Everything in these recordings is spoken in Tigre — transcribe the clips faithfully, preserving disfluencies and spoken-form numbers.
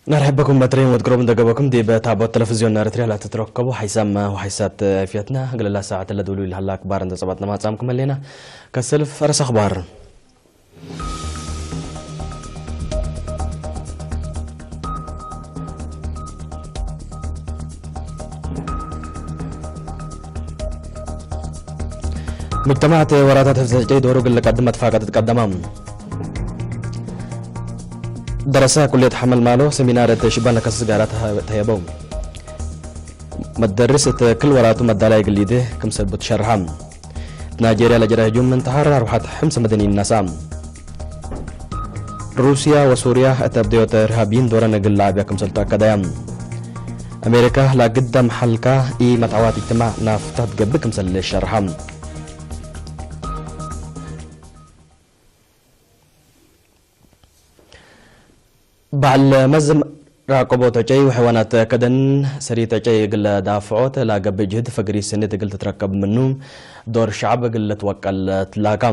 ነርሕበኩም በትሬን ወትግሮብ እንደ ገበኩም ዲብ ታቦት ቴሌቪዝዮን ኤረትርያ ለትትረከቡ ሓይሳም ወሓይሳት ፊየትና። እግለ ለሳዐት ለድውሉ ለሀላ አክባር እንደ ጸባጥነ ማጻምኩም ህሌና። ከሰልፍ አርስ አክባር። ሙጅተማዕ እት ወራታት ሕፍዘ ጨይ ዶሩ እግል ልቀድም መትፋቀት ትቀደመ። ደረሰ ኩልየት ሐመል ማሎ ሰሚናር እት ሽባን ለከስስ ጋራት ተህየበው። መደርስ እት ክል ወራቱ መዳላይ እግል ሊዴ ክምሰል ቡ ትሸርሐ። እት ናይጄርያ ለጀረ ህጁም ምን ተሐር አርወሐት ሕምስ መደኒን ነስአ። ሩስያ ወሱርያ እት አብደዮተ እርሃብይን ዶረን እግል ለዐብያ ክምሰል ተአከደያ። አሜሪካ ለግደም ሐልካ ኢመትዐዋት እጅትማዕ ናፍታ ትገብእ ክምሰል ሸርሐ። በዐል መዝ ራቀቦት ዐጨይ ወሐይዋናት ከደን ሰሪት ዐጨይ እግል ዳፍዖት ለገብእ ጅህድ ፈግሪ ሰኔት እግል ትትረከብ ምኑ፣ ዶር ሸዐብ እግል ልትወቀል ትላካ።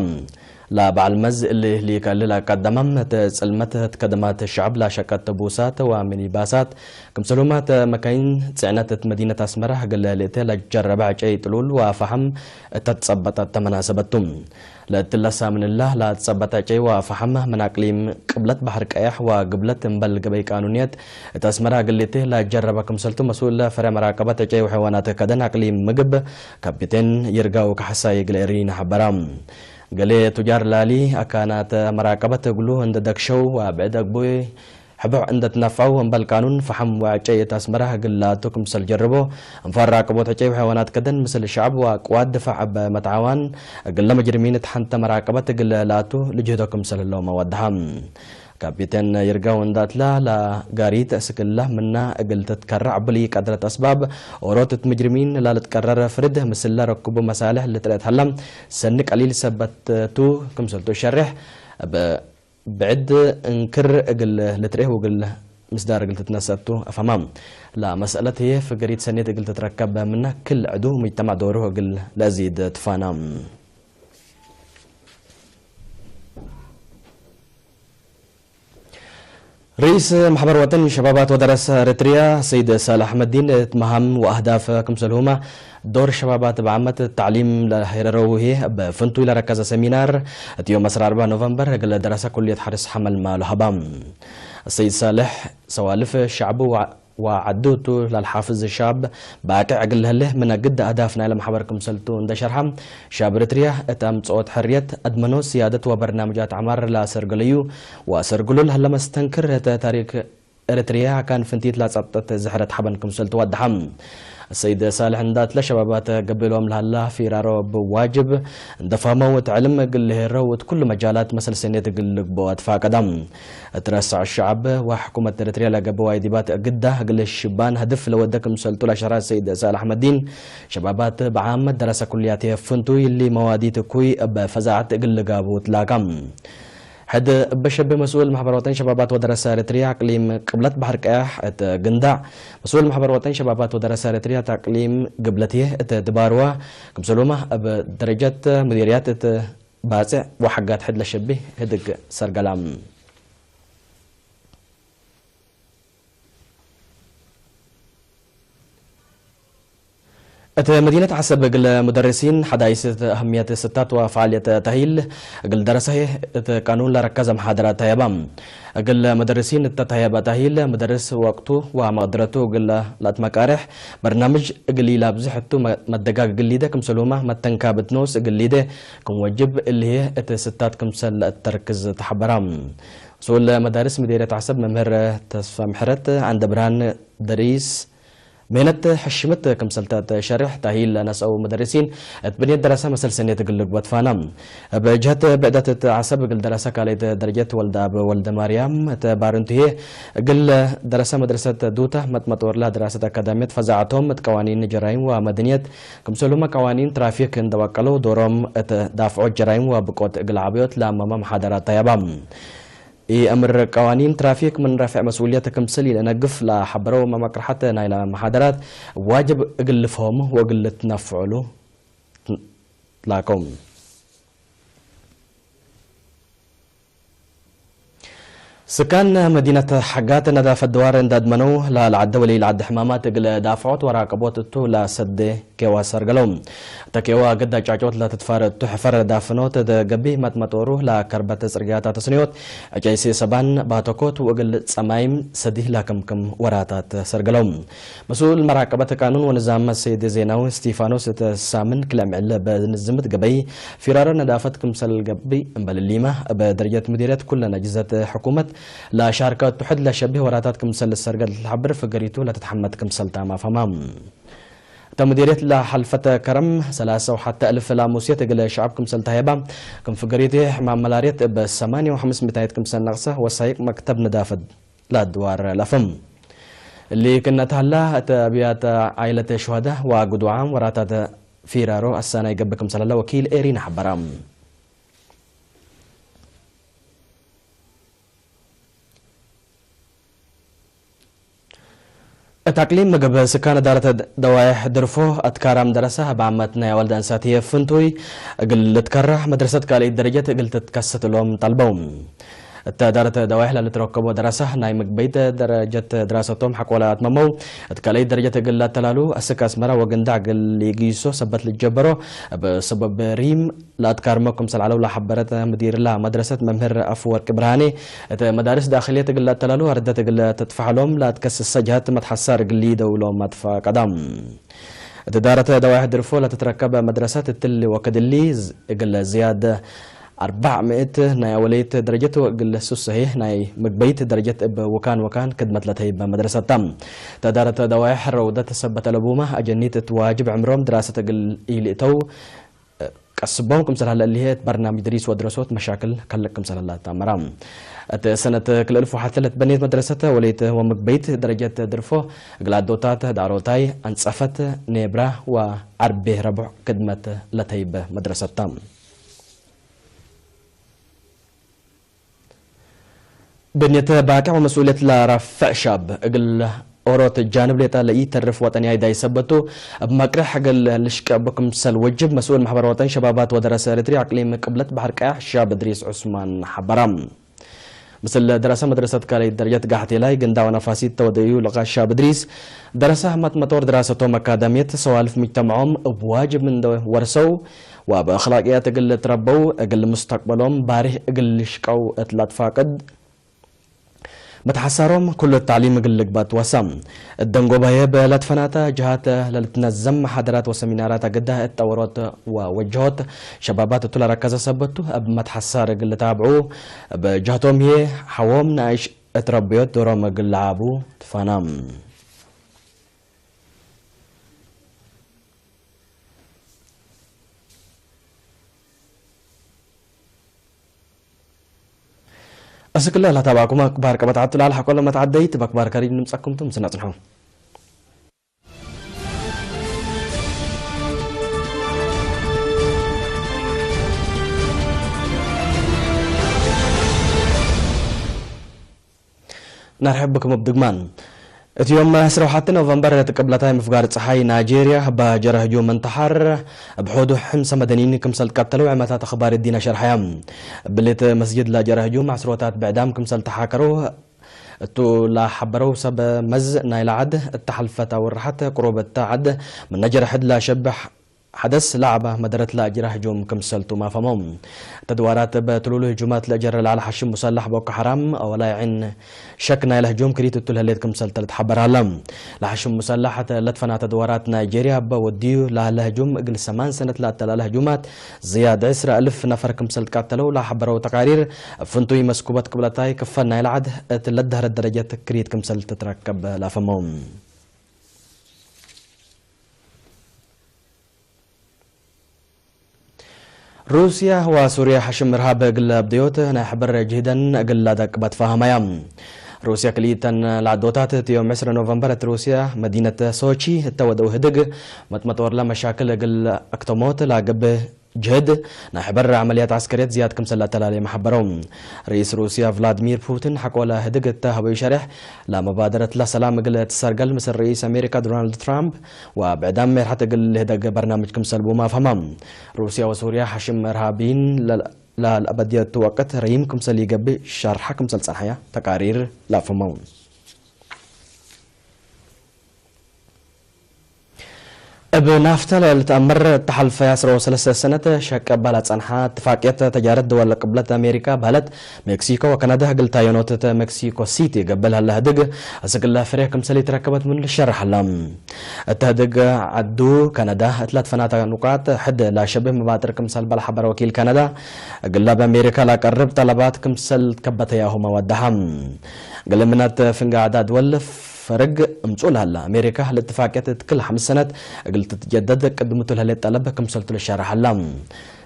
ለበዐል መዝ እሊ ህሊከ እሊ ለቀደመም፣ እት ጽልመት እት ከደማት ሸዐብ ለሸቀት ቡሳት ወሚኒባሳት፣ ክምሰልሁመ እት መካይን ጽዕነት እት መዲነት አስመረ እግል ልእቴ ለጀረበ ዐጨይ ጥሉል ወፈሐም እተ ትጸበጠት መናሰበት ቱ። ለእትለ ሳምን እላ ለትጸበጠ ዐጨይ ወፈሐም ምን አቅሊም ቅብለት በሐር ቀየሕ ወግብለት እምበል ገበይ ቃኑንየት እት አስመረ እግል ልእቴ ለጀረበ ክምሰልቱ መስኡል ፈሬዕ መራቀበት ዐጨይ ወሐይዋናት ከደን አቅሊም ምግብ ካፒቴን ይርጋው ካሕሳይ እግለ ኤሪና ሐበራ። ገሌ ቱጃር ላሊ አካናት መራቀበት እግሉ እንደ ደግሸው ወብዕድ አግቡይ ሕቡዕ እንደ ትነፍዐው እምበል ቃኑን ፈሐም ወዐጨይ እት አስመረ እግል ለአቱ ክምሰል ጀርቦ፣ እንፋር ራቀቦት ዐጨይ ወሐይዋናት ከደን ምስል ሸዐብ ወቅዋት ድፋዕ እብ መትዓዋን እግለ መጅርሚን እት ሐንተ መራቀበት እግል ለአቱ ልጅህዶ ክምሰል ህለው መወድሐ። ካፒቴን ይርጋው እንዳትላ ለጋሪት እስክላ ምና እግል ትትከረዕ እብሊ ቀድረት አስባብ ኦሮት እት ምጅርሚን ላልትቀረር ፍርድ ምስለ ረክቡ መሳልሕ ልትርኤት ሀላ ሰኒ ቀሊል ሰበት ቱ ክምሰልቱ ሸሬሕ እብ ብዕድ እንክር እግል ልትርኤ ወእግል ምስዳር እግል ትትነሰእ ቱ አፍሀማ። ለመስአለት ህዬ ፍግሪት ሰኔት እግል ትትረከብ ምነ ክል ዕዱ ሙጅተማዕ ዶሩ እግል ለአዚድ ትፋና። ርኢስ መሕበር ወጠን ሸባባት ወደረሰ ኤረትርያ ሰይድ ሳልሕ አሕመዲን እት መሃም ወአህዳፍ ክምሰልሁመ ዶር ሸባባት እብ ዓመት ተዕሊም ለሄረረው ህዬ፣ እብ ፍንቱይ ለረከዘ ሰሚናር፣ እት ዮም ዐስራ አርበዕ ኖቨምበር፣ እግል ደረሰ ኩልየት ሐርስ ሐመልማሉ ሀባ። ሰይድ ሳልሕ፣ ሰዋልፍ ሸዕቡ ወ-፣ ወዐዱ እቱ ለልሓፍዝ ሻብ ባቅዕ እግል ለህሌ፣ ምን አግድ አህዳፍ ናይለ መሕበር ክምሰልቱ እንደ ሸርሐ፣ ሻብ ኤረትርያ እት አምጽኦት ሕርየት፣ አድመኖ፣ ስያደት ወበርናምጃት ዐማር ለአሰርገለዩ ወአሰርግሉ ለህለ መስተንክር፣ እት ታሪክ ኤረትርያ አካን ፍንቲት ለጸብጠት ዝሕረት ሐበን ክምሰል ትወደሐ። ሰይድ ሳልሕ እንዳት ለሸባባት ገብእሎም ለሀላ ፊራሮ እብ ዋጅብ እንደ ፈህመው እት ዕልም እግል ልሄረው እት ኩሉ መጃላት መሰል ሰኔት እግል ልግበኦ አትፋቀደ። እት ረሰዕ ሸዐብ ወሕኩመት ኤረትርያ ለገብእ ዋጅባት እግዳ እግል ሽባን ሀድፍ ለወደ ክምሰልቱ ለሸርሐ ሰይድ ሳልሕ አሕመዲን፣ ሸባባት ብዓም ደረሰ ኩልያት ፍንቱይ እሊ መዋዲት እኩይ እብ ፈዛዐት እግል ልጋብኡ ትላካ። ሕድ እበ ሸቤ መስኡል መሕበር ወጠን ሸባባት ወደረሰ ኤረትርያ አቅሊም ቅብለት በሐር ቀያሕ እት ግንዳዕ፣ መስኡል መሕበር ወጠን ሸባባት ወደረሰ ኤረትርያ እት አቅሊም ግብለትዬ እት ድባርዋ፣ ክምሰልሁመ እብ ደረጀት ሙዲርያት እት ባጽዕ ወሐጋት ሕድ ለሸቤ ህድግ ሰርገላ። እት መዲነት ዐሰብ እግል ሙደርሲን ሐዳይስ እት አህምየት ስታት ወፈዓልየት ተህይል እግል ደረሰ ህዬ እት ቃኑን ለረከዘ መሓደራት ተህየበ። እግል ሙደርሲን እተ ተህየበ ተህይል፣ ሙደርስ ወቅቱ ወመቅድረቱ እግል ለአትመቃሬሕ በርናምጅ እግል ኢላብዝሕ እቱ መ-፣ መደጋግ እግል ሊዴ ክምሰልሁመ መተንካብ እት ኖስ እግል ሊዴ ክም ወጅብ እሊ ህዬ እት ስታት ክምሰል ለአተርክዝ ተሐበረ። መስኡል መዳርስ ምዴርየት ዐሰብ መምህር ተስፋምሕረት ዐንደብርሃን ደሪስ፣ ምህነት ሕሽምት ክምሰልተ እት ሸሬሕ ተህይል ለነስአው ሙደርሲን እት ብንየት ደረሰ መሰል ሰኔት እግል ልግበእ ትፋና። እብ ጀህት ብዕደት እት ዐሰብ እግል ደረሰ ካልአይት ደረጀት ወልደአብ ወልደማርያም እት ባርንቱ ህዬ እግል ደረሰ መድረሰት ዱተ መጥመጥ ወርለ ድራሰት አካዳምየት ፈዛዐቶም እት ቀዋኒን ጀራይም ወመደንየት ክምሰልሁመ ቀዋኒን ትራፊክ እንደ ወቀለው ዶሮም እት ዳፍዖት ጀራይም ወብቆት እግል ዐብዮት ለአማመ መሓደራት ተህየባ። ኢአምር ቀዋኒን ትራፊክ ምን ረፍዕ መስኡልየት ክምሰል ኢለነግፍ ለሐበረው መመቅርሐት ናይለ መሓደራት ዋጅብ እግል ልፍሀሙ ወእግል ልትነፍዑሉ ላከው። ስካን መዲነት ሐጋት ነዳፈት ድዋር እንደ አድመነው፣ ለለዐደ ወለኢለዐደ ሕማማት እግል ዳፍዖት ወራቀቦት እቱ ለሰዴ ኬዋ ሰርገለው። እተ ኬዋ ግድ አጫጮት ለትትፋረ እቱ ሕፈር ዳፍኖት እት ገብእ መጥመጦሩ ለከርበት ጽርግያታት ተስንዮት፣ ዕጨይሲ ሰባን ባተኮት ወእግል ጸማይም ሰዲህ ለክምክም ወራታት ሰርገለው። መስኡል መራቀበት ቃኑን ወንዛም ሰይድ ዜናዊ እስቲፋኖስ እት ሳምን ክልኤ ምዕል በንዝምት ገበይ ፊራሮ ነዳፈት ክምሰል ገብእ እምበል እሊመ፣ እብ ደረጀት ምዲርየት ኩለን አጅህዘት ሕኩመት ለሻርከቱ ሕድ ለሸብህ ወራታት ክምሰል ልሰርገል ለሐብር ፍገሪቱ ለትትሐመት ክምሰል ታማፈማ። እተ ምዲርየት ለሐልፈተ ከረም ሰላሳ ወሐተ እልፍ ላሙስየት እግለ ሸዐብ ክምሰል ተሀየባ፣ ክም ፍገሪቱ ሕማም መላርየት እብ ሰማንያ ወሐምስ ምታየት ክምሰል ነቅሰ ወሳይቅ መክተብ ነዳፈት ለአድዋር ለፍም። እሊ ክነት ሀላ፣ እተ አብያተ ዓይለተ ሹሀዳ ወአግዱ ዓም ወራታት ፊራሮ አሳናይ ገብእ ክምሰል ሀለ ወኪል ኤሪና ሐበረ። እት አቅሊም ምግብ ስካን እዳረት ደዋይሕ ድርፎ አትካራም ደረሰ፣ እብ ዓመት ናይ ወልድ አንሳትየ ፍንቱይ እግል ልትከረህ፣ መድረሰት ካልኢት ደረጀት እግል ትትከሰት እሎም ጠልበው። እተ እዳረት ደዋይሕ ለልትረከቦ ደረሰ፣ ናይ ምግበይት ደረጀት ድራሰቶም ሐቆለ አትመመው፣ እት ካልኢት ደረጀት እግል ለአተላሉ፣ አስክ አስመረ ወግንዳዕ እግል ኢጊሶ ሰበት ልትጀበሮ፣ እብ ሰበብ ሪም ለአትካርሞ ክምሰል ዐለው ለሐበረት ምዲርላ መድረሰት መምህር አፍወርቅ ብርሃኔ፣ እት መዳርስ ዳክልየት እግል ለአተላሉ አርደት እግል ትጥፈሐሎም ለአትከስሰ ጀሀት መትሐሳር እግል ሊደውሎም አትፋቀዳ። እት እዳረት ደዋይሕ ድርፎ ለትትረከብ መድረሰት እትሊ ወክድ እሊ እግል ዝያድ አርበዕ ምእት ናይ አወለይት ደረጀት ወእግል ሱሰሄ ናይ ምግበይት ደረጀት እብ ወካን ወካን ክድመት ለተህይብ መድረሰት ተ። እት እዳረት ደዋይሕ ረውደት ሰበት አለቡመ አጀኒት እት ዋጅብ ዕምሮም ድራሰት እግል ኢልእተው ቀስቦም ክምሰል ሀለ እሊሄ እት በርናምጅ ድሪስ ወድረሶት መሻክል ከልቅ ክምሰል ሀለ ተአመራ። እት ሰነት ክልእልፍ ወሐተ ለትበኔት መድረሰት ወሌት ወምግበይት ደረጀት ድርፎ እግል አዶታት ዳሮታይ አንጸፈት ኔብራ ወዐርቤ ረቡዕ ክድመት ለተይብ መድረሰት ተ። ብንየት ባቅዕ ወመስኡልየት ለራፍዕ ሻብ፣ እግል ኦሮት ጃንብ ሌጠ ለኢተርፍ ወጠንያይ ዳይ ሰበቱ፣ እብ መቅርሕ እግል ልሽቀ እቡ ክምሰል ወጅብ፣ መስኡል መሕበር ወጠን ሸባባት ወደረሰ ኤረትርየ አቅሊም ቅብለት በሐር ቀያሕ ሻብ እድሪስ ዑስማን ሐበረ። ምስል ደረሰ መድረሰት ካልኣይት ደረጀት ጋሕቴላይ፣ ግንዳ ወነፋሲት ተወደዩ ለቃ ሻብ እድሪስ፣ ደረሰ ህመት መጦር ድራሰቶም አካዳምየት፣ ሰዋልፍ ሙጅተመዖም እብ ዋጅብ እንደ ወርሰው፣ ወእብ አክላቅያት እግል ልትረበው፣ እግል ሙስተቅበሎም ባሪህ እግል ልሽቀው እት ለአትፋቅድ፣ መትሐሳሮም ኩሉ ተዕሊም እግል ልግበእ ትወሰ። እት ደንጎባዬ በለትፈናተ ጀሃት ለልትነዘም መሓደራት ወሰሚናራት አግዳህ እት ጠወሮት ወወጀሆት ሸባባት እቱ ለረከዘ ሰበት ቱ፣ እብ መትሐሳር እግል ልታብዑ፣ እብ ጀህቶም ህዬ ሐዎም ነኣይሽ እት ረብዮት ዶሮም እግል ለዓቡ ትፋና። እስክለ ለታባኩም አክባር ቀበት ዐቱ ለአልሐቆ ለመትዓደይት በክባር ከሪድ ንምጸኩም ቱ ምስነጽንሑ። ነርሕብ ብክም እብ ድግማን። እት ዮም ዕስራ ወሐተ ኖቨምበር እት ቅብለታይ ምፍጋር ጸሓይ ናይጄርያ፣ እበ ጀረ ህጁም እንተሓር፣ እብ ሑዱ ሕምሰ መደኒን ክምሰል ትቀተለው ዐመታት አኽባር እዲነ ሸርሐየ። እብሊት መስጅድ ለጀረ ህጁም ዐስሮታት ብዕዳም ክምሰል ተሓከረው እቱ ለሐበረው ሰብ መዝ ናይለ ዐድ፣ እተ ሐልፈት አውርሐት ቅሩብ እተ ዐድ ምነ ጀረ ሕድ ለሸብሕ ሐደስ ለዐበ መደረት ለአጅረ ህጁም ክምሰልቱ ማፈመው። ተድዋራት እብ ትሉሉ ህጁማት ለአጀረ ለዐለ ሐሽም ሙሰላሕ ቦኮ ሐራም፣ አወላይ ዒን ሸክ ናይለ ህጁም ክሪት እቱ ለህሌት ክምሰልተ ልትሐበር ሀለ። ለሐሽም ሙሰላሕ ለትፈና ተድዋራት ናይጄርያ እበ ወድዩ ለሀለ ህጁም እግል ሰማን ሰነት ለአተላለ ህጁማት ዝያድ ዕስረ እልፍ ነፈር ክምሰል ትቃተለው ለሐበረው ተቃሪር፣ እብ ፍንቱይ መስኩበት ቅብለታይ ክፈል ናይለ ዐድ እት ለደህረት ደረጀት ክሪት ክምሰል ትትረከብ ላፈመው። ሩስያ ወሱርያ ሐሽም እርሃብ እግል አብደዮት ናይ ሕበር ጅህደን እግል ለአደቅብ አትፋሀመያ። ሩስያ ክልኢተን ለዐዶታት እት ዮም ዕስረ ኖቨምበር እት ሩስያ መዲነት ሶቺ እተ ወደው ህድግ መጥመጦርለ መሻክል እግል አክተሞት ለአገብእ ጅህድ ናይ ሕበር ዐመልያት ዐስከርየት ዝያድ ክምሰል ለአተላሌ መሐበረው። ርኢስ ሩስያ ቭላድሚር ፑቲን ሐቆለ ህድግ እተ ሀበዩ ሸሬሕ ለመባደረትለ ሰላም እግል ትሰርገል ምስል ርኢስ አሜሪካ ዶናልድ ትራምፕ ወብዕዳም ሜርሐት እግል ልህደግ በርናምጅ ክምሰል ቡም አፍሀማ። ሩስያ ወሱርያ ሐሽም እርሃብይን ለአበድየቱ ወቅት ረይም ክምሰል ኢገብእ ሸርሐ ክምሰል ጸንሐያ ተቃሪር ለአፍህመው። እብ ናፍታ ለልትአመር እተ ሐልፈ ዐስር ወሰለሰ ሰነት ሸቀ እባ ለጸንሐ እትፋቅየት ተጃረት ድወል ቅብለት አሜሪካ በህለት፣ ሜክሲኮ ወከናዳ እግል ታየኖት እተ ሜክሲኮ ሲቲ ገብእ ለሀለ ህድግ አስክ እለ ፍሬ ክምሰል ኢትረከበት ምን ልሸረሕ ሀላ። እተ ህድግ ዐዱ ከናዳ እት ለትፈናተ ኑቃጥ ሕድ ለሸብህ መባጥር ክምሰል በለ ሐበረ ወኪል ከናዳ፣ እግለ በአሜሪካ ለቀርብ ጠለባት ክምሰል ትከበተያሁመ ወደሐ። እግለ ምናት ፍንጋዕ ዳድወል ፈርግ እምጹእ ለሀላ፣ አሜሪካ ለእትፋቅየት እት ክል ሐምስ ሰነት እግል ትትጀደድ ቅድምቱ ለህሌት ጠለብ ክምሰልቱ ልሸረሕ ሀላ።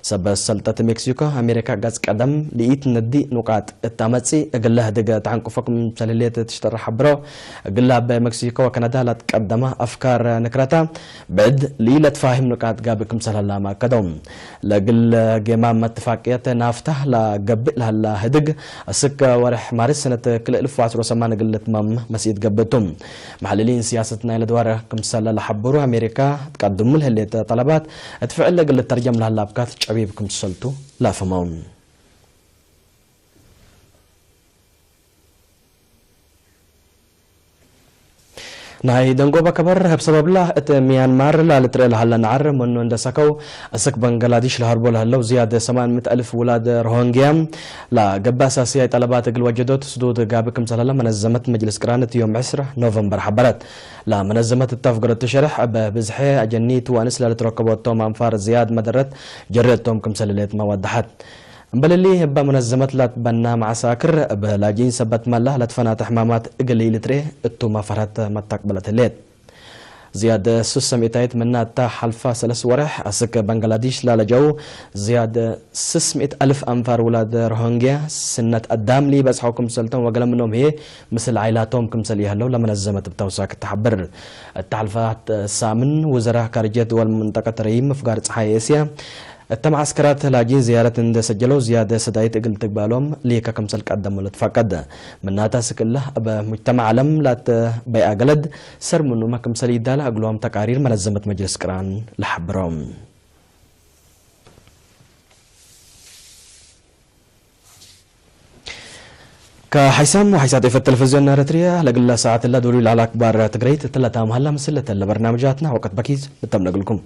ሰበት ሰልጠት ሜክሲኮ፣ አሜሪካ ገጽ ቀደም ለኢትነዲ ኑቃጥ እት አመጽእ፣ እግለ ህድግ ተዐንቅፎ ክምሰል ህሌት ትሽረሕ ሐብሮ፣ እግለ እበ ሜክሲኮ ወከናዳ ለትቀደመ አፍካር ንክረተ፣ ብዕድ ለኢለትፋህም ኑቃጥ ጋብእ ክምሰል ሀላ መአከደው። ለእግል ጌማም እትፋቅየት ናፍታ ለገብእ ለሀላ ህድግ፣ አስክ ወርሕ ማርስ ሰነት ክልኤ እልፍ ወዐስር ወሰማን እግል ልትመም መስኢት ገብእ ቱ። መሐልሊን ስያሰት ናይለ ድዋር ክምሰል ለሐብሩ፣ አሜሪካ ትቀድሙ ለህሌት ጠለባት እት ፍዕል እግል ልተርጀም ለሀላ አብካት ጨቢብ ክምሰልቱ ለአፍህመው። ናይ ደንጎበ ከበር፣ እብ ሰበብላ እት ሚያንማር ለልትርኤ ለሀለ ነዐር ምኑ እንደ ሰከው፣ አስክ በንገላዲሽ ለሀርቦ ለሀለው ዝያድ ሰማን ምእት አልፍ ውላድ ሮሂንግያ ለገብእ አሳስያይ ጠለባት እግል ወጀዶት ስዱድ ጋብእ ክምሰል ሀለ መነዘመት መጅልስ ቅራን እት ዮም ዕስር ኖቨምበር ሐበረት። ለመነዘመት እት አፍገረቱ ሸርሕ፣ እብ ብዝሐ አጀኒት ወአንስ ለልትረከቦ ቶም አንፋር ዝያድ መደረት ጀሬ እቶም ክምሰል ህሌትመ ወደሐት። እምበል እሊ፣ እበ መነዘመት ለትበና መዐሳክር፣ እብ ላጅኢን ሰበት መላ ለትፈናተ ሕማማት እግል ኢልትርኤ እቱመ ፈርሀት መተቅበለት ህሌት። ዝያድ ስስ ሚእታይት ምነ እተ ሐልፈ ሰለስ ወሬሕ አስክ በንገላዲሽ ለለጀው ዝያድ ስስ ሚእት አልፍ አንፋር ውላድ ሮሂንግያ ስነት አዳም ለኢበጽሐው ክምሰልቶም ወገሌ ምኖም ህዬ ምስል ዓይላቶም ክምሰል ኢሀለው ለመነዘመት እብ ተውሳክ ተሐብር። እተ ሐልፈት ሳምን ውዘራ ካርጅየት ድወል መንጠቀት ረዪም ምፍጋር ጸሓይ ኤስያ፣ እተ መዓስከራት ላጅኢን ዝያረት እንዴ ሰጀለው ዝያድ ሰዳይት እግል ትግበእ ሎም ሊከ ክምሰል ቀደሞ ልትፈቀድ። ምናተ አስክ እለ እበ ሙጅተመዕ ዐለም ላተ በይአ ገለድ ሰር ምኑመ ክምሰል ኢዳለ እግሎም ተቃሪር መነዘመት መጅልስ ቅራን ለሐብሮ። ከሐይሳም ወሐይሳት ኤፈት ቴሌቪዝዮን ኤረትርያ ለእግለ ሰዓት እለ ዶሉ ለዐለ አክባር ትግረይት እትለ ታምሀላ ምስል እትለ በርናምጃትና ወቀት በኪዝ ልተምነ እግልኩም።